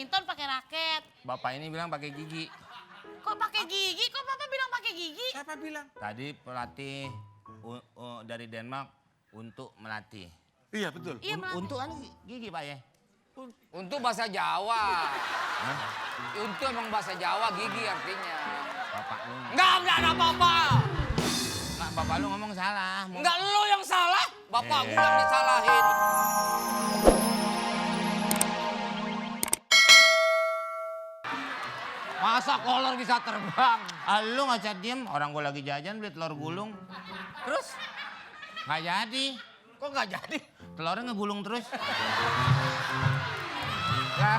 badminton pakai raket. Bapak ini bilang pakai gigi. Kok pakai gigi? Kok Bapak bilang pakai gigi? Siapa bilang? Tadi pelatih dari Denmark untuk melatih. Iya betul. Iya, melatih. Untuk kan gigi Pak ya? Untuk bahasa Jawa. Untuk emang bahasa Jawa gigi artinya. Bapak lu. Enggak ada apa-apa. Nggak, bapak lu ngomong salah. Enggak lu yang salah. Bapak Eh. gua yang disalahin. Masa kolor bisa terbang? Ah, lu nggak usah diem, orang gua lagi jajan beli telur gulung. Terus? Nggak jadi, Kok nggak jadi? telurnya ngegulung terus. Ya,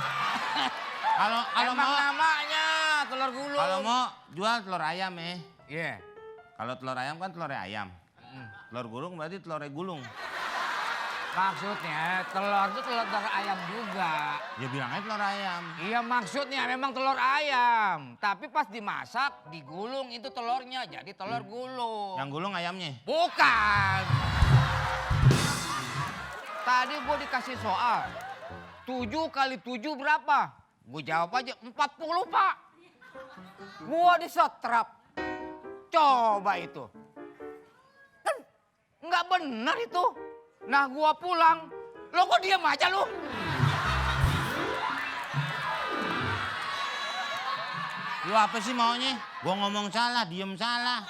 Kalau emang mau namanya telur gulung. kalau mau jual telur ayam ya. Iya. Kalau telur ayam kan telurnya ayam. Telur gulung berarti telurnya gulung. Maksudnya telur itu telur ayam juga. Ya bilangnya telur ayam. Iya maksudnya memang telur ayam. Tapi pas dimasak, digulung itu telurnya jadi telur gulung. Yang gulung ayamnya. Bukan. Tadi gue dikasih soal. 7 kali 7 berapa? Gue jawab aja 40 Pak. Gue disetrap. Coba itu. Kan nggak benar itu. Nah gue pulang. Lo kok diam aja lu? Lu apa sih maunya? Gua ngomong salah, diem salah.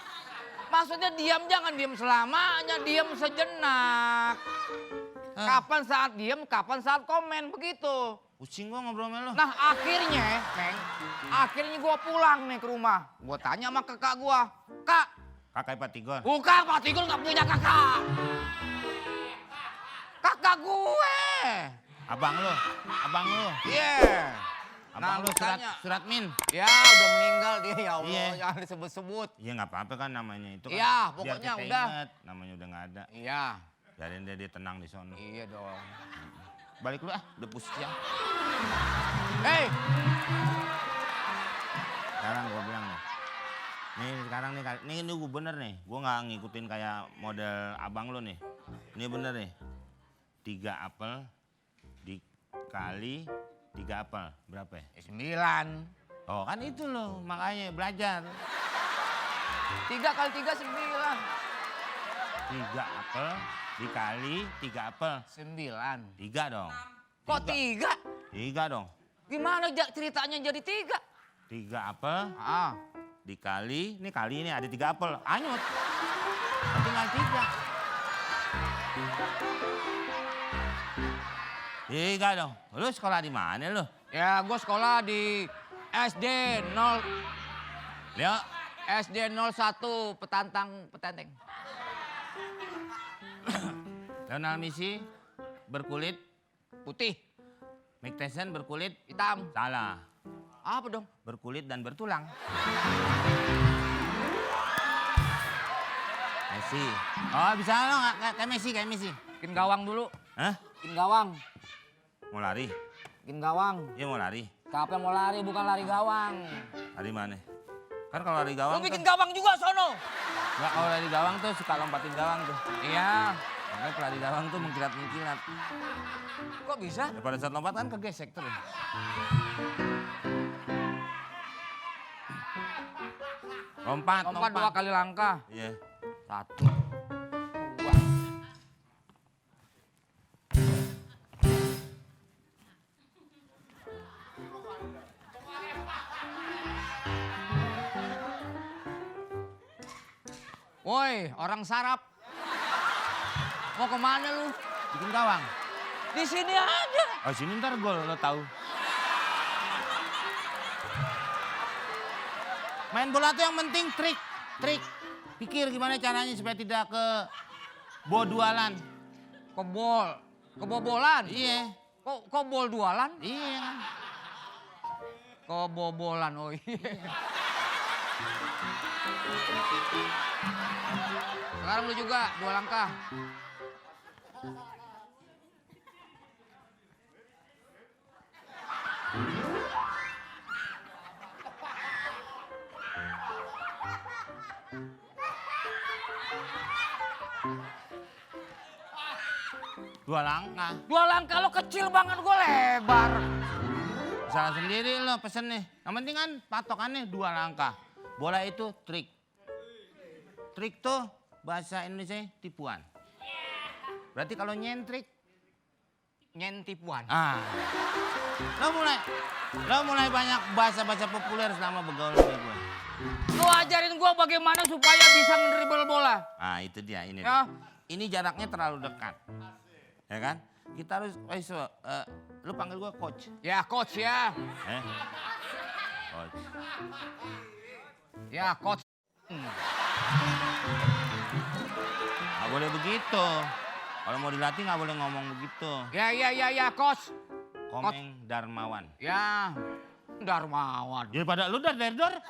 Maksudnya diam jangan diam selamanya, diam sejenak. Kapan saat diam, kapan saat komen, begitu. Pusing gua ngobrol sama lu. Nah akhirnya, Neng, akhirnya gue pulang nih ke rumah. Gue tanya sama kakak gue, Kak, Kakak Pak Tigor. bukan Pak Tigor gak punya kakak. Kakak gue. Abang lu. Iya. Abang Nah, lu gua tanya. surat min. Ya udah meninggal dia, ya Allah, Iya. jangan disebut-sebut. Iya nggak apa-apa kan namanya itu kan. Iya, biar pokoknya kita udah. inget, namanya udah nggak ada. Iya. Biarin dia tenang di sono. Iya dong. Balik lu udah pusing. Hei, Sekarang gua bilang nih. Nih sekarang nih gua bener nih. Gua nggak ngikutin kayak model abang lu nih. Ini bener nih. 3 apel dikali 3 apel berapa ya? 9. Oh kan itu loh makanya belajar. 3 kali 3 9. 3 apel dikali 3 apel. 9. 3 dong. Kok 3? 3 dong. Gimana ceritanya jadi 3? 3 apel Ah. dikali, ini ada 3 apel. Anyut. Tinggal 3. 3 dong. Lu sekolah di mana lu? Ya gue sekolah di SD 0 Leo. SD 01 Petanteng. Lionel Messi berkulit Putih, Mike Tyson berkulit hitam. salah. Apa dong? Berkulit dan bertulang. Messi. Oh bisa lo nggak kayak Messi. Bikin gawang dulu. Hah? Bikin gawang. Mau lari? Bikin gawang. Iya mau lari. Siapa yang mau lari bukan lari gawang. Lari mana? Kan kalau lari gawang Lu bikin kan, gawang juga sono. nggak kalau lari gawang tuh suka lompatin gawang tuh. Iya. Makanya pelari gawang tuh mengkilat-mengkilat. Kok bisa? Ya, pada saat lompat kan kegesek terus. Lompat. Lompat 2 kali langkah. Iya. 1, 2. Woi, orang sarap. Mau kemana lu? Bikin gawang. Di sini aja. Oh sini ntar gol lo tahu. Main bola tuh yang penting trik. Pikir gimana caranya supaya tidak kebodualan. Kebobolan. Iya. Kok bol dualan? Iya. Kebobolan, oh iya. Sekarang lu juga 2 langkah. Dua langkah. 2 langkah lo kecil banget, gue lebar. Salah sendiri lo pesen nih. Yang penting kan patokannya 2 langkah. Bola itu trik. Trik tuh bahasa Indonesia tipuan. Berarti kalau nyentrik, Nyentipuan. lo mulai banyak bahasa-bahasa populer selama bergaul sama gue. Lu ajarin gua bagaimana supaya bisa ngedribble bola. Ah itu dia ini. Ya. Ini jaraknya terlalu dekat, ya kan? Kita harus, lu panggil gue coach. Ya coach ya. Coach. Ya coach. Gak boleh begitu. Kalau mau dilatih nggak boleh ngomong begitu. Ya coach. Komeng Darmawan. Ya Darmawan. Daripada lu Darmawan.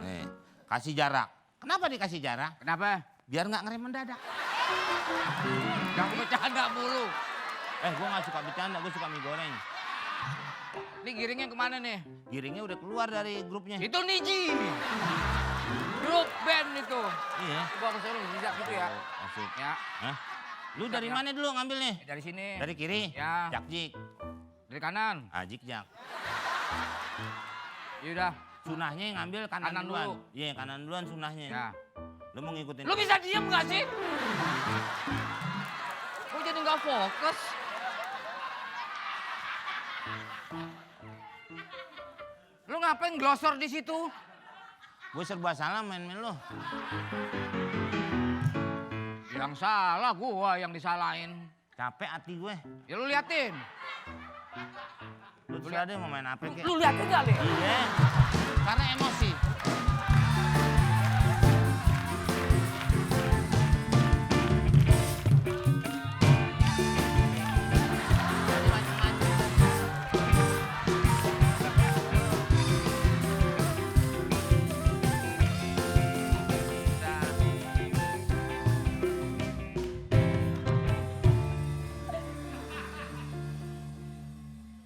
Nih, kasih jarak. Kenapa dikasih jarak? Kenapa? Biar nggak ngerem mendadak. Jangan bercanda mulu. Gue nggak suka bercanda, gue suka mie goreng. Ini giringnya kemana nih? Giringnya udah keluar dari grupnya. Itu Niji. Grup band itu. Iya. Gua ke solo bisa gitu ya. Masuk. Ya. Hah? Lu dari mana dulu ngambilnya? Dari sini. Dari kiri? Ya. Jakjik. Dari kanan. Jik-jak. Yaudah. Sunahnya yang ngambil kanan Kanan duluan. dulu. Iya, kanan duluan sunahnya. Ya. Lu mau ngikutin. Lu bisa diem gak sih? Gua jadi gak fokus. Lu ngapain glosor di situ? Gue serba salah main-main lu. Yang salah gua yang disalahin. Capek hati gue. Ya lu liatin. Lu terserah deh mau main apa kek. Lu liatin gak, Le? Iya. Karena emosi.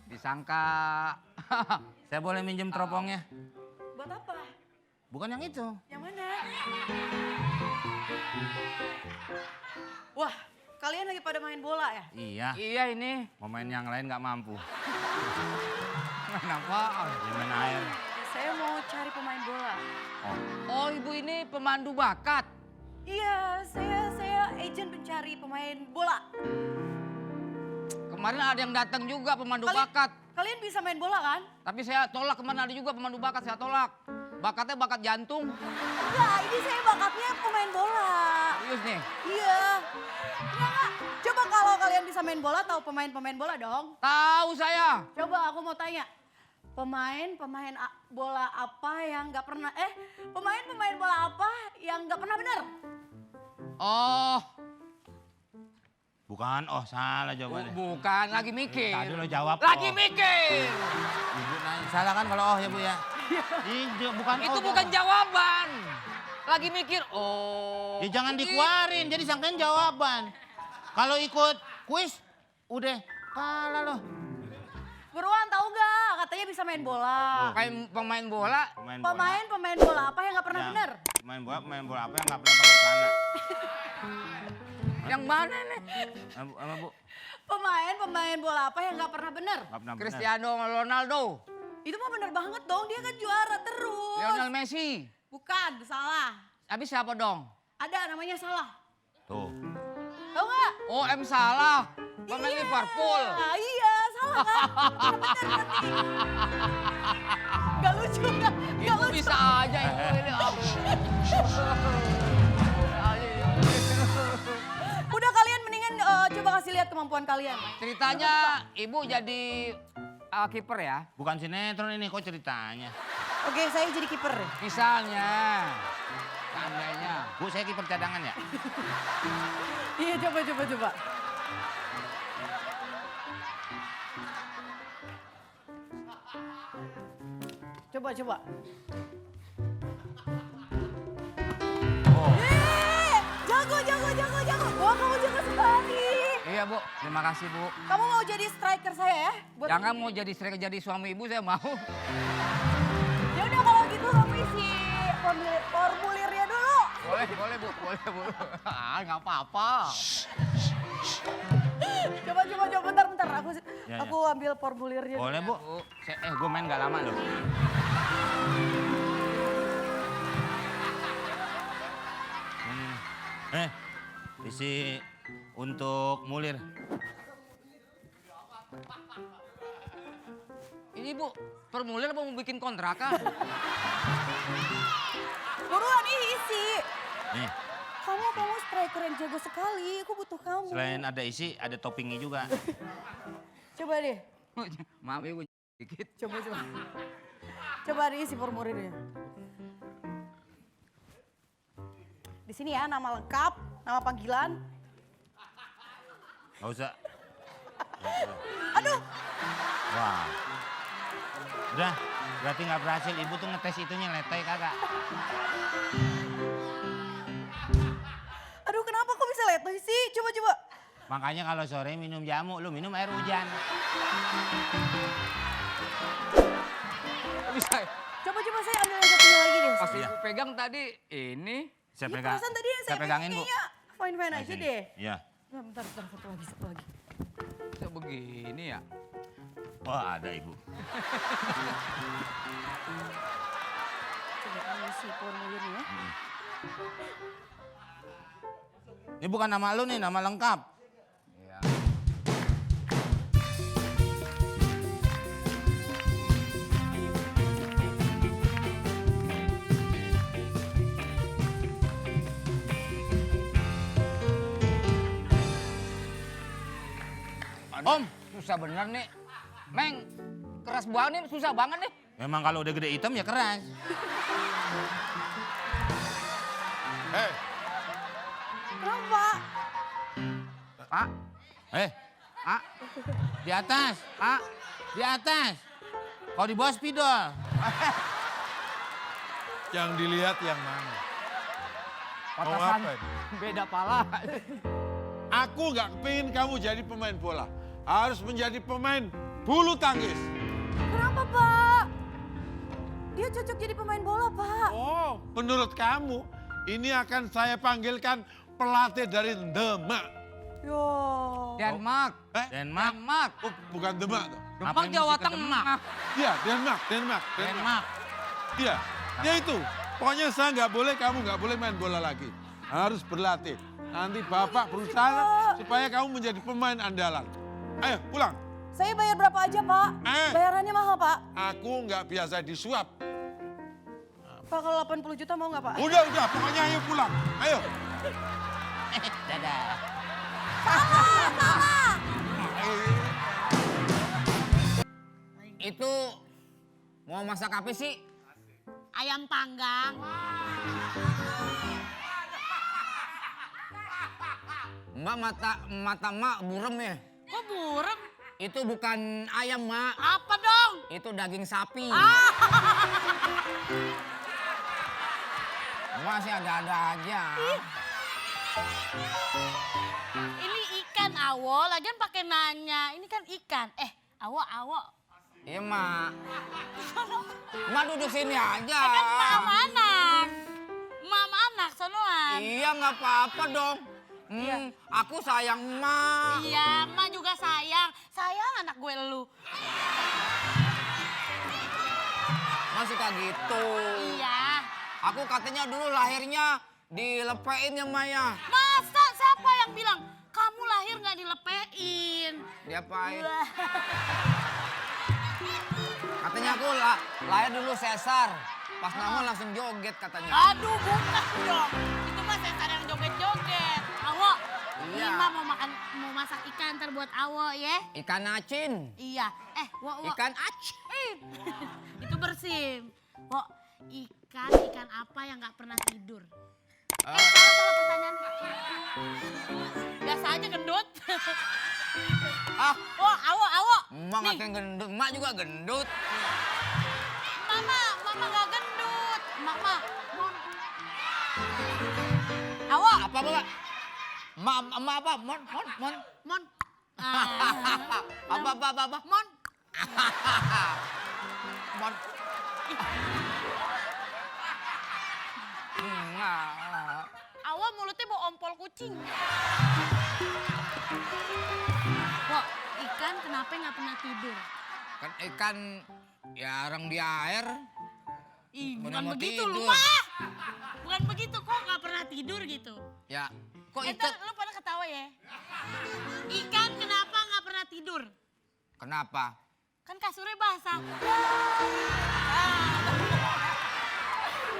Disangka. Saya boleh minjem teropongnya? Buat apa? Bukan yang itu. Yang mana? Wah, kalian lagi pada main bola ya? Iya. Iya ini. Mau main yang lain nggak mampu. Main apaan? Ya main air. Saya mau cari pemain bola. Oh. Oh ibu ini pemandu bakat. Iya, saya agen pencari pemain bola. Kemarin ada yang datang juga pemandu Kalian- bakat. Kalian bisa main bola kan? Tapi saya tolak, kemarin ada juga pemandu bakat, saya tolak. Bakatnya bakat jantung. Enggak, ini saya bakatnya pemain bola. Serius nih. Iya. Enggak. Coba kalau kalian bisa main bola, tahu pemain-pemain bola dong. Tahu saya. Coba aku mau tanya. Pemain bola apa yang nggak pernah pemain bola apa yang nggak pernah benar? Oh, Bukan, salah jawabannya. bukan, lagi mikir. Tadi lo jawab. Lagi oh. mikir. Ibu nanya, salah kan kalau ya Bu ya? Iya, bukan Itu oh. bukan jawaban. Lagi mikir, oh. Ya jangan dikeluarin, jadi sangkain jawaban. Kalau ikut kuis, udah kalah lo. Buruan tahu gak? Katanya bisa main bola. Kayak pemain bola. Pemain bola apa yang nggak pernah Ya, benar? Main bola apa yang nggak pernah pakai celana? Yang mana nih? Apa Bu? Pemain bola apa yang nggak pernah benar? Nggak pernah benar. Cristiano Ronaldo. Itu mah bener banget dong, dia kan juara terus. Lionel Messi. Bukan, salah. Habis siapa dong? Ada namanya salah. Tuh. Tahu nggak? Oh, M. Salah. Pemain Iya, Liverpool. Iya, salah kan? Bener berarti. Gak lucu kan? Gak Itu lucu. bisa aja itu. Ini. Udah kalian mendingan coba kasih lihat kemampuan kalian. Ceritanya ibu jadi kiper ya? Bukan sinetron ini, kok ceritanya? Oke, saya jadi kiper. Misalnya. Seandainya. Bu, saya kiper cadangan ya? Iya, coba. Coba. Oh. Jago. Wah, kamu jago sekali. Iya bu, terima kasih bu. Kamu mau jadi striker saya ya? Jangan mau jadi striker, jadi suami ibu saya mau. Ya udah kalau gitu kamu isi formulirnya dulu. Boleh bu. Ah nggak apa-apa. Coba bentar. Ya, Aku ambil formulirnya. Boleh Bu. Gue main gak lama loh. Isi untuk mulir. Ini Bu, formulir apa mau bikin kontrakan? Buruan isi. Nih, Kamu striker yang jago sekali. Aku butuh kamu. selain ada isi, ada toppingnya juga. Coba deh. Maaf ya Bu, dikit. Coba diisi formulirnya. Di sini ya nama lengkap, nama panggilan. Gak usah. Aduh, Wah. Udah, berarti nggak berhasil. Ibu tuh ngetes itunya letay kagak. aduh kenapa kok bisa letoy sih? Coba. Makanya kalau sore minum jamu, lu minum air hujan. Bisa. Coba saya ambil yang satunya lagi deh. Pas Iya. Ibu pegang tadi, ini. Saya Iya, pegang. perasaan tadi yang saya pegangin Bu. kayaknya fine aja Sini. deh. Iya. Bentar, satu lagi. Bisa begini ya. Wah ada Ibu. Coba isi formulirnya. Ini bukan nama lu nih, nama lengkap. Iya. Om. Susah bener nih. Meng, keras banget nih, susah banget nih. Memang kalau udah gede hitam ya keras. Hei, Kenapa? Pak, Pak, di atas. Pak, di atas. Kalau di bawah spidol. yang dilihat yang mana? Mau patasan apa ini? beda pala. Aku nggak kepingin kamu jadi pemain bola. Harus menjadi pemain bulu tangkis. Kenapa Pak? Dia cocok jadi pemain bola Pak. Oh, menurut kamu ini akan saya panggilkan pelatih dari Demak. Yo. Denmark. Denmark. Denmark. Oh, bukan Demak tuh. Demak Ngapain Jawa mesti ke Tengah. Iya, Denmark. Denmark. Iya, ya itu. Pokoknya saya nggak boleh, kamu nggak boleh main bola lagi. Harus berlatih. Nanti bapak berusaha supaya kamu menjadi pemain andalan. Ayo pulang. Saya bayar berapa aja Pak? Bayarannya mahal Pak. Aku nggak biasa disuap. Pak kalau 80 juta mau nggak Pak? Udah, pokoknya ayo pulang. Ayo. Dadah. Itu mau masak apa sih? Ayam panggang. Mbak mata mak burem ya? Kok burem? Itu bukan ayam mak, Apa dong? itu daging sapi. Masih ada-ada aja. Ini ikan awo, lagian pakai nanya. Ini kan ikan. Awo. Iya mak. Mak duduk sini aja. Kan emak sama anak. Emak sama anak, sonoan. Iya nggak apa-apa dong. Aku sayang mak. Iya, emak juga sayang. Sayang anak gue elu. Masih kayak gitu. Iya. Aku katanya dulu lahirnya dilepein ya Maya. Masa siapa yang bilang kamu lahir nggak dilepein? Diapain? Katanya aku lahir dulu sesar. Pas nama langsung joget katanya. Aduh, bukan dong. Itu mah sesar yang joget-joget. Awo, Iya. Ima mau masak ikan ntar buat Awo ya. Ikan acin. Iya. Wo. Ikan acin. Itu bersih. Wo, ikan apa yang nggak pernah tidur? Salah pertanyaan. Biasa aja gendut. Ah, Oh, Awo. emak ngatain gendut. Emak juga gendut. Mama nggak gendut. Mama, mon. Awo. Apa Mbak? Emak apa? Mon. Mon. Apa? Mon. Mon. Awo mulutnya bau ompol kucing. ikan kenapa nggak pernah tidur? Kan ikan ya orang di air. Ih, Mana bukan mau begitu tidur. lu, Pak. Bukan begitu, kok nggak pernah tidur gitu. Ya, kok Ntar ikan? lu pada ketawa ya. Ikan kenapa nggak pernah tidur? Kenapa? Kan kasurnya basah.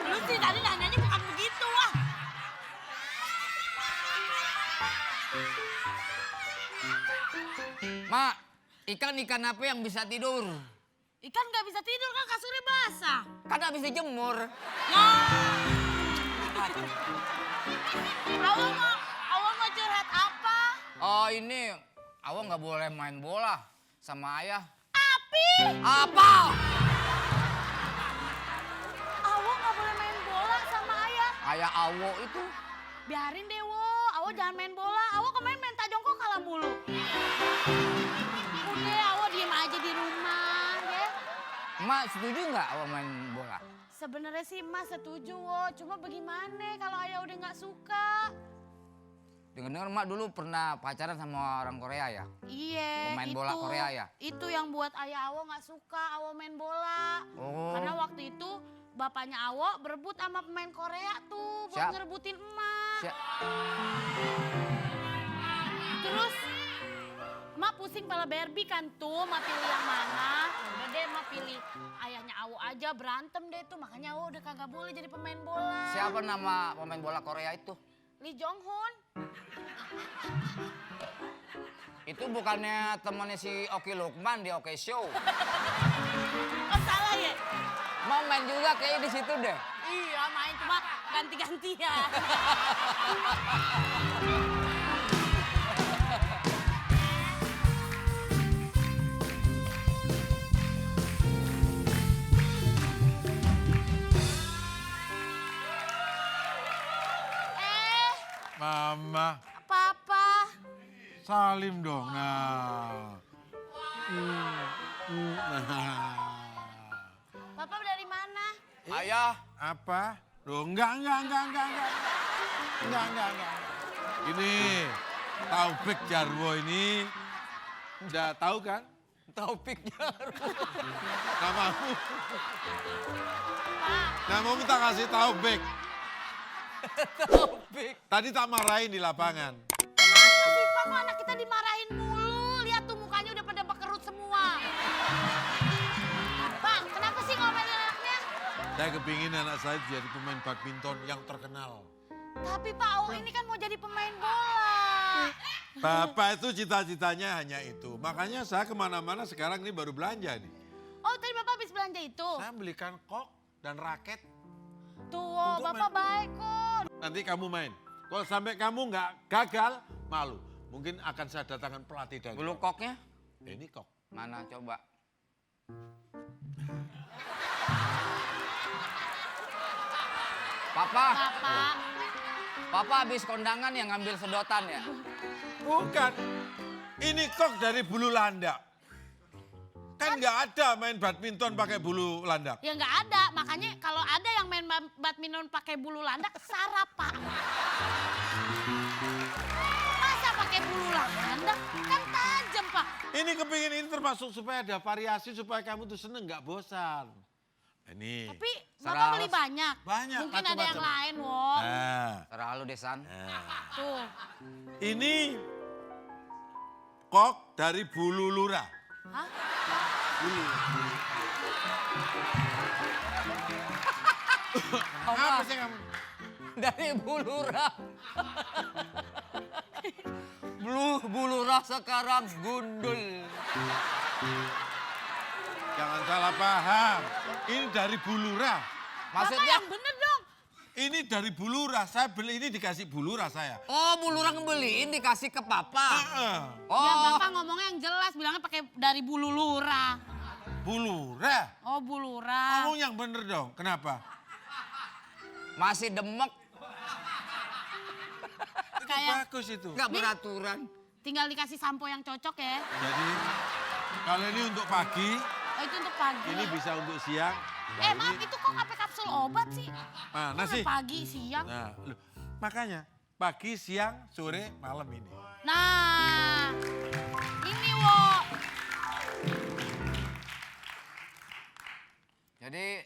Lu sih tadi nanyanya bukan begitu, wah. Mak, ikan apa yang bisa tidur? Ikan nggak bisa tidur kan kasurnya basah. Kan habis dijemur. Awal mau curhat apa? Oh ini, Awang nggak boleh main bola sama ayah. Api! Apa? Awal nggak boleh main bola sama ayah. Ayah Awo itu. Biarin deh, Wo. Awal jangan main bola. Awal kemarin main tajong kok kalah mulu. Udah, Awal diem aja di rumah, ya. Mak setuju nggak Awang main bola? Sebenarnya sih Mas setuju, Wo. Cuma bagaimana kalau ayah udah nggak suka? Dengar-dengar Mak dulu pernah pacaran sama orang Korea ya? Iya, Pemain bola Korea ya? Itu yang buat ayah Awo nggak suka Awo main bola. Oh. Karena waktu itu bapaknya Awo berebut sama pemain Korea tuh buat Siap. ngerebutin emak. Si- Terus emak pusing pala Barbie kan tuh, emak pilih yang mana? Udah deh emak pilih ayahnya Awo aja, berantem deh tuh. Makanya Awo udah kagak boleh jadi pemain bola. Siapa nama pemain bola Korea itu? Lee Jong Hun. Itu bukannya temannya si Oki Lukman di Oki Show. Oh salah ya? Mau main juga kayak di situ deh. Iya main cuma ganti-gantian. Mama, Papa. salim dong. Nah. Nah. Papa dari mana? Ayah, Apa? Loh, enggak. Enggak. Ini Taufik Jarwo ini. Udah tahu kan? Taufik Jarwo. Namamu. Pak. Namamu tak kasih Taufik. Taufik. Tadi tak marahin di lapangan. Kenapa sih Pak? Kok anak kita dimarahin mulu? Lihat tuh mukanya udah pada bekerut semua. Pak, kenapa sih ngomelin anaknya? Saya kepingin anak saya jadi pemain badminton yang terkenal. Tapi Pak, Awo ini kan mau jadi pemain bola. Bapak itu cita-citanya hanya itu. Makanya saya kemana-mana sekarang ini baru belanja nih. Oh, tadi Bapak habis belanja itu? Saya belikan kok dan raket. Tuh, Untuk Bapak main. baik kok. Nanti kamu main. Kalau sampai kamu nggak gagal, malu. Mungkin akan saya datangkan pelatih dari. Bulu koknya Ini kok. mana coba? Papa, Bapak. Papa habis kondangan yang ngambil sedotan ya? Bukan. Ini kok dari bulu landak. Kan nggak ada main badminton pakai bulu landak. Ya nggak ada, makanya kalau ada yang main badminton pakai bulu landak, sarap Pak. Masa pakai bulu landak? Kan tajam Pak. Ini kepingin ini termasuk supaya ada variasi supaya kamu tuh seneng nggak bosan. Ini. Tapi Sarap. Bapak beli banyak. Banyak, Mungkin ada yang macam-macam. lain, Wo. Nah, Terlalu Desan. Tuh. ini kok dari bulu lurah. Hah? Apa sih kamu? Dari bulurah. Bulurah sekarang gundul. Jangan salah paham. Ini dari bulurah. Bapak Maksudnya, yang bener dong. Ini dari bulurah. Saya beli ini dikasih bulurah saya. oh bulurah ngebeliin dikasih ke papa. Heeh. Oh, Ya Bapak ngomongnya yang jelas, bilangnya pakai dari bulu lurah. Bulurah. Oh, bulurah. Ngomong yang bener dong. Kenapa? masih demek, Kayak Bagus itu. nggak beraturan. tinggal dikasih sampo yang cocok ya. Jadi kalau ini untuk pagi, Oh, itu untuk pagi. ini bisa untuk siang. Maaf, itu kok pakai kapsul obat sih? Mana Kok sih? pagi, siang? Nah, loh, makanya pagi, siang, sore, malam ini. Nah, ini Wo. Jadi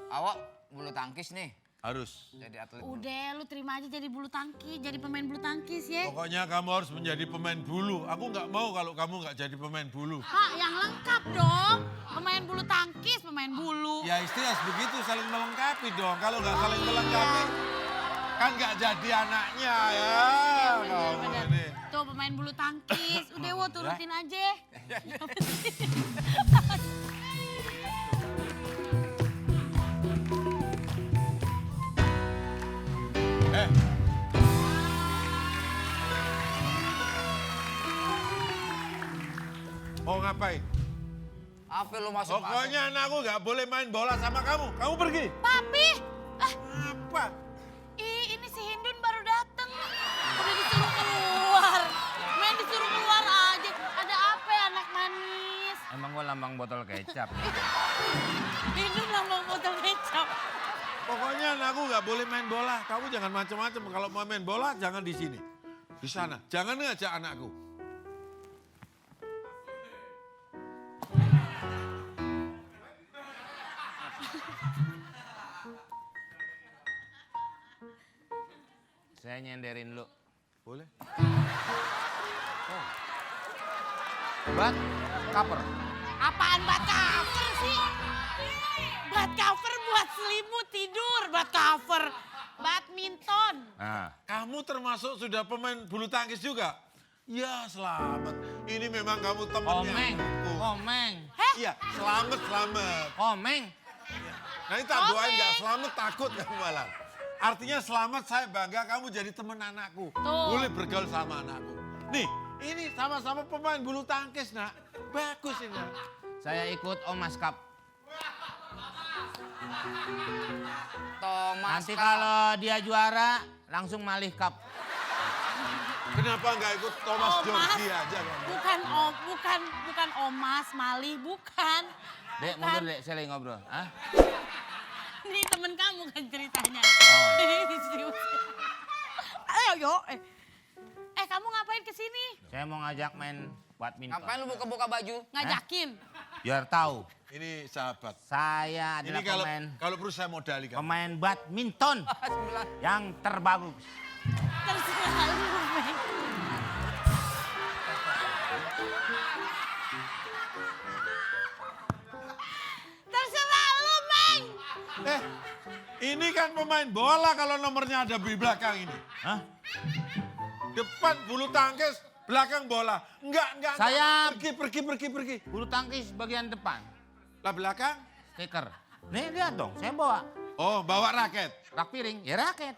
awak bulu tangkis nih. Harus. Jadi atlet. Udah lu terima aja jadi bulu tangkis, jadi pemain bulu tangkis ya. Pokoknya kamu harus menjadi pemain bulu. Aku nggak mau kalau kamu nggak jadi pemain bulu. Pak, yang lengkap dong. Pemain bulu tangkis, pemain bulu. Ya istri harus begitu, saling melengkapi dong. Kalau nggak saling melengkapi, kan nggak jadi anaknya ya. Kamu Bener. ini. Tuh pemain bulu tangkis, udah wo turutin aja. Eh. Mau ngapain? Apa lu masuk? Pokoknya anakku nggak boleh main bola sama kamu. Kamu pergi. Papi, Apa? ini si Hindun baru dateng. Udah disuruh keluar. Main disuruh keluar aja. Ada apa ya anak manis? Emang gua lambang botol kecap. Hindun lambang botol kecap. Pokoknya anakku nggak boleh main bola. Kamu jangan macam-macam. Kalau mau main bola jangan di sini. Di sana. Jangan ngajak anakku. Saya nyenderin lu. Boleh? Bat, cover. Apaan bat cover sih? Bat cover buat selimut tidur, bat cover. Badminton. Nah, Kamu termasuk sudah pemain bulu tangkis juga? Ya selamat. Ini memang kamu temannya. komeng, anakku. komeng, Iya, selamat, selamat. komeng. Nanti tak doain nggak selamat, takut kamu malah. Artinya selamat, saya bangga kamu jadi teman anakku. Tuh. Boleh bergaul sama anakku. Nih, ini sama-sama pemain bulu tangkis, nak. Bagus ini. Nak. Saya ikut Omas Cup. Thomas. Nanti kalau dia juara, langsung malih cup. Kenapa nggak ikut Thomas Omas. Jordi aja? Kamu? Bukan Omas, Malih, bukan. Dek, mundur dek, saya lagi ngobrol. Hah? Ini temen kamu kan ceritanya. Oh. Serius. Ayo, yo. Kamu ngapain kesini? Saya mau ngajak main badminton. Ngapain lu buka-buka baju? Ngajakin. Biar tahu, Ini sahabat. saya Ini adalah kalau perlu saya modali kamu. pemain badminton yang terbagus. Terserah lu, Meng. Terserah lu, Meng. Ini kan pemain bola kalau nomornya ada di belakang ini. Hah? Depan bulu tangkis, belakang bola. Enggak. Saya- Pergi. Bulu tangkis bagian depan, Lah belakang? stiker. Nih lihat dong, saya bawa Oh, bawa raket. rak piring, ya raket.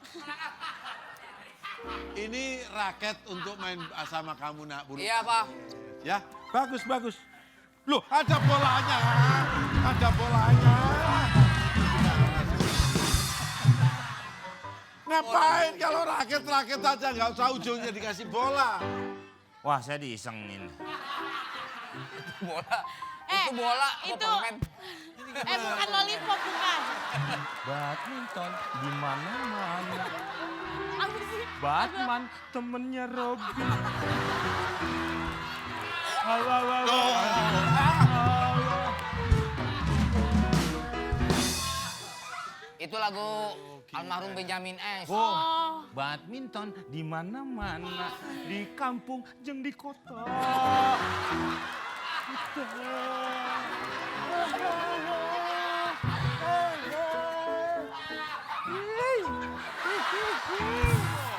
Ini raket untuk main sama kamu, nak. Bulu Iya, Pak. Ya, bagus. Loh, ada bolanya. Ada bolanya. Ngapain kalau raket aja nggak usah ujungnya dikasih bola. Wah, saya diisengin. Bola. Itu bola apa itu. permen? Bukan lollipop, bukan. Badminton di mana-mana. Apa sih? Batman temennya Robin. Itu lagu almarhum Benjamin S. Oh, Badminton di mana-mana, di kampung jeung di kota.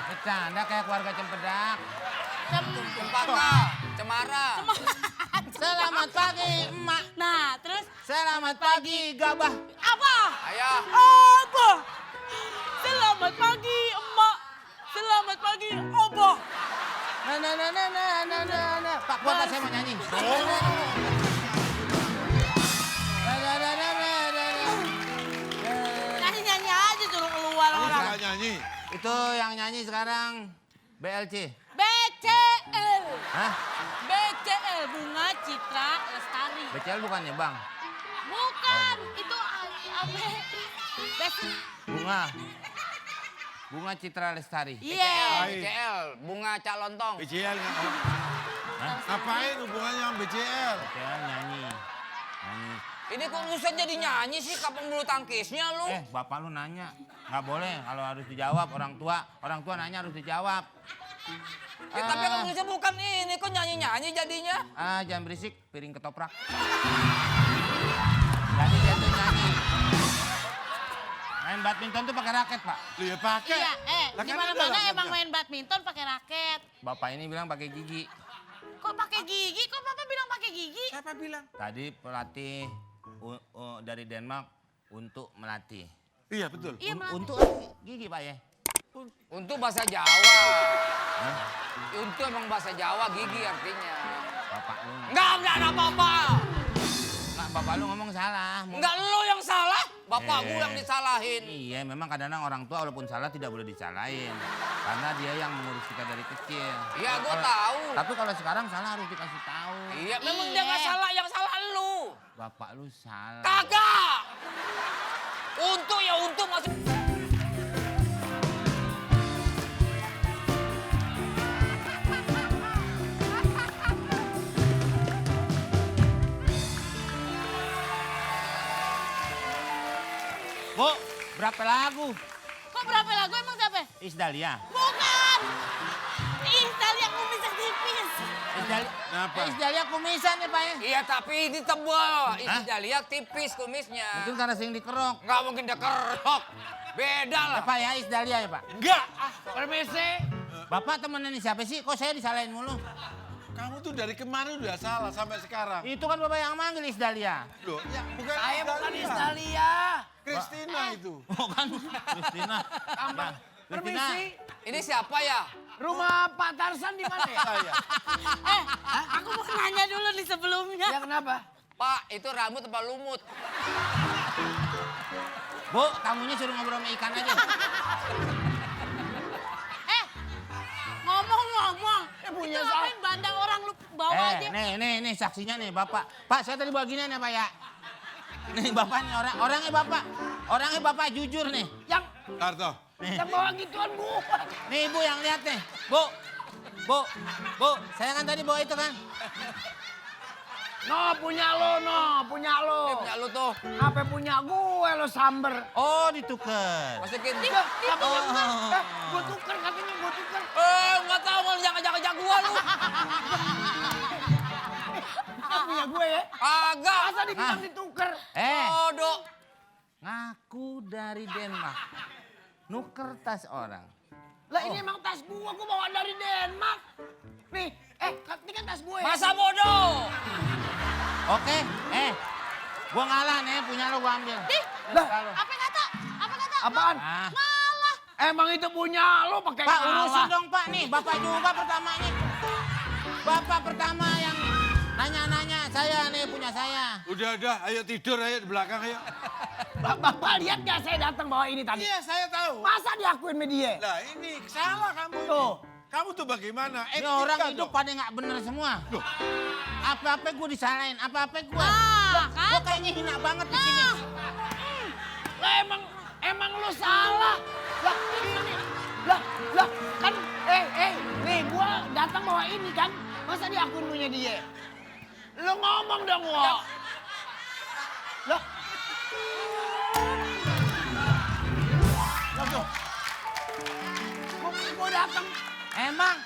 Bercanda kayak keluarga Cempedak. Cempaka, Cemara. Selamat pagi, emak. nah terus Selamat pagi, Gabah. apa? Ayah. Apa? Selamat pagi, emak. Selamat pagi, obo. Nah. Pak, Bapak saya mau nyanyi. Nyanyi-nyanyi aja suruh keluar Kamu orang. suka nyanyi? Itu yang nyanyi sekarang BLC. BCL. Hah? BCL, Bunga Citra Lestari. BCL bukannya Bang? Bukan, itu apa? Bunga. Bunga Citra Lestari. Iya. BCL, bunga Cak Lontong. BCL nggak? Hah? Ngapain hubungannya sama BCL? BCL nyanyi. Ini kok urusan jadi nyanyi sih, kapan bulu tangkisnya lu? Bapak lu nanya. Nggak boleh kalau harus dijawab orang tua nanya harus dijawab. Ya, tapi kan urusan bukan ini, kok nyanyi-nyanyi jadinya? Jangan berisik, piring ketoprak. Jadi dia tuh nyanyi. Main badminton tuh pakai raket, Pak. Lu ya pakai. Iya, Lah kan di ada mana-mana raketnya. emang main badminton pakai raket. Bapak ini bilang pakai gigi. Kok pakai gigi? Kok Papa bilang pakai gigi? Siapa bilang? Tadi pelatih dari Denmark untuk melatih. Iya betul. Iya, melatih. Untuk gigi, Pak ya. Untuk bahasa Jawa. Untuk emang bahasa Jawa, gigi artinya. Bapak lu. Enggak ada apa-apa. Nggak, bapak lu ngomong salah. Enggak lu yang salah, bapakmu Eh. yang disalahin. Iya, memang kadang-kadang orang tua walaupun salah tidak boleh disalahin. Karena dia yang mengurus kita dari kecil. Iya, gua Kalau- tahu. Tapi kalau sekarang salah harus dikasih tahu. Iya, memang dia nggak salah, yang salah lu. Bapak lu salah. Kagak. Untuk ya untuk masuk. Bu, berapa lagu? Kok berapa lagu emang siapa? Isdalia. Bukan. Ih, tali yang kumisnya tipis. Kenapa? Isdalia kumisan ya, Pak ya? Iya, tapi ini tebal. Ini Dahlia tipis kumisnya. Mungkin karena sering dikerok. Nggak mungkin dia kerok. Beda Ya, lah. Pak ya, Isdalia ya, Pak? Enggak. Permisi. Bapak temenan siapa sih? Kok saya disalahin mulu? Kamu tuh dari kemarin udah salah sampai sekarang. Itu kan Bapak yang manggil Isdalia. Loh, ya bukan Saya bukan Isdalia. Isdalia. Kristina itu. Oh kan, Kristina. Ya, Kristina. Ini siapa ya? Rumah Pak Tarsan di mana ya? Saya. Aku mau nanya dulu di sebelumnya. Ya kenapa? Pak, itu rambut apa lumut? Bu, tamunya suruh ngobrol sama ikan aja. Ngomong-ngomong. punya Itu ngapain bandang orang lu bawa aja? Nih saksinya nih Bapak. Pak, saya tadi bawa ginian ya Pak ya. Nih Bapak nih orangnya Bapak. Orangnya Bapak jujur nih. Yang Tarto. yang bawa gituan gua. Nih Ibu yang lihat nih. Bu, saya kan tadi bawa itu kan. No, punya lo, punya lo. Punya lu tuh. Apa punya gue lo samber. Oh, dituker. Masukin. Gue tuker katanya gue tuker. Nggak tahu mau jangan gua lu. Punya gue ya. Agak. Masa dibilang dituker? Bodoh. Ngaku dari Denmark. Nuker tas orang. Lah ini emang tas gue bawa dari Denmark. Nih, ini kan tas gue. Masa bodoh? Oke, gua ngalah nih, punya lo gua ambil. Lah, Apa kata? apaan? Ah. Malah. Emang itu punya lo pakai Pak, ngalah. urusin dong Pak nih, Bapak juga pertama nih. Bapak pertama yang nanya-nanya, saya nih punya saya. Udah, ayo tidur, ayo di belakang, ayo. Bapak lihat gak saya datang bawa ini tadi? Iya, saya tahu. Masa diakuin media? Lah ini salah kamu. Tuh. Kamu tuh bagaimana? Ini Etika orang dong. hidup pada nggak bener semua. Loh. Apa-apa gue disalahin, apa-apa gue. Ah, Gue kayaknya hina banget di sini. Lah emang lo salah. Lah ini. Lah kan nih gua datang bawa ini kan. Masa diakuin punya dia? Lo ngomong dong, Wo. Lah. Gua datang. Emang?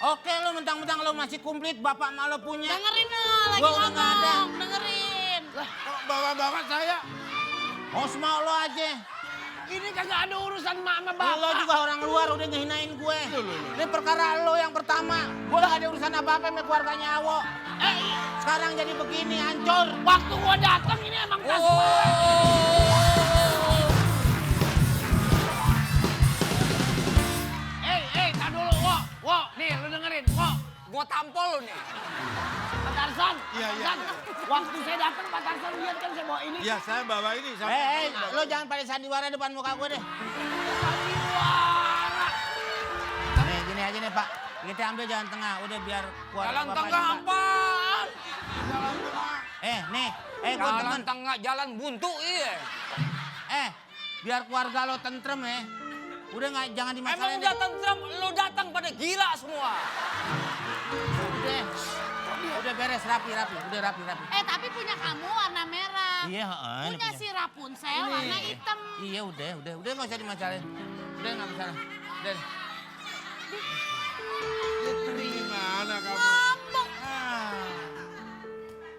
Oke lo mentang-mentang lo masih komplit, bapak malu punya. Dengerin lah, lagi Gua udah nggak ada. ngomong. Dengerin. Kok bawa-bawa saya? Oh semau lo aja. Ini kagak ada urusan mak sama bapak. Lo juga orang luar udah ngehinain gue. Ini perkara lo yang pertama. Gue gak ada urusan apa-apa sama keluarganya Awo. Sekarang jadi begini, hancur. Waktu gua datang ini emang tas gua. Tar dulu, Wo. Nih, lu dengerin, Wo. Gua tampol lu nih. Pak Tarsan. Iya. Waktu saya datang, Pak Tarsan lihat kan saya bawa ini. Iya, saya bawa ini. Lo jangan pada sandiwara depan muka gue deh. Sandiwara. Nih, gini aja nih Pak. Kita ambil jalan tengah, udah biar keluarga Jalan Bapak tengah juga. apaan? Gue Jalan temen. tengah, jalan buntu iya. Biar keluarga lo tentrem ya. Udah nggak, jangan Emang dimasalahin. datang Trump, lu datang pada gila semua. Udah beres, rapi. Udah rapi. Tapi punya kamu warna merah. Iya, heeh. ini Punya si Rapunzel Ini. warna hitam. Iya, udah nggak usah dimasalahin. Udah nggak masalah. Udah. Gimana kamu? Ngambek. Ah.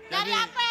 Dari Jadi- apa